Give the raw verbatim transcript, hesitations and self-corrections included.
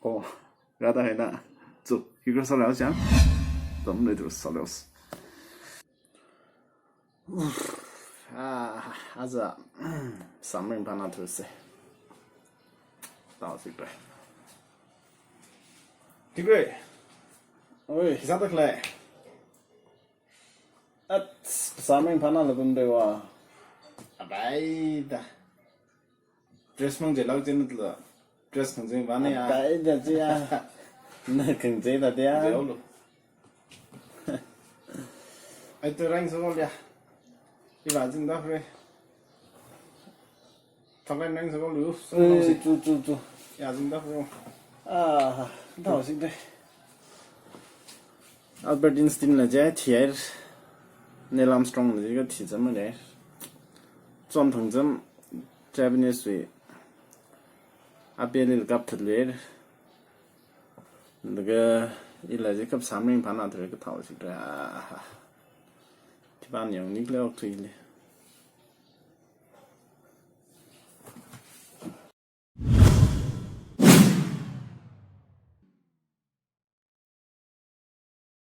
Oh, rāda haina. Zu, hikra sālaosa. Tam le tur sālaosa. Ah, aja, samring phana thurse. Tao sikre. Tikre. Oi, sāda khalei. At, samring phana lapam dewa. Abai da. Dress mang je lau jen tla. Dress mang je vane ya. Abai da je ya. Na kang je da dia. Je lo. Ai tu rang so ya. Iva jing da fre. Thakren rang so lu. Eh, tu, tu, tu. Ya jing da fre. Ah, tao sikre. Albert Einstein la je thier, Neil Armstrong la je kathi zam le. Zon thang zam Japanese wui apeli kapthat le. Laga ila je kap samring phana thur ka tao sikre. Ah. Thiban yang nik le ok thui le.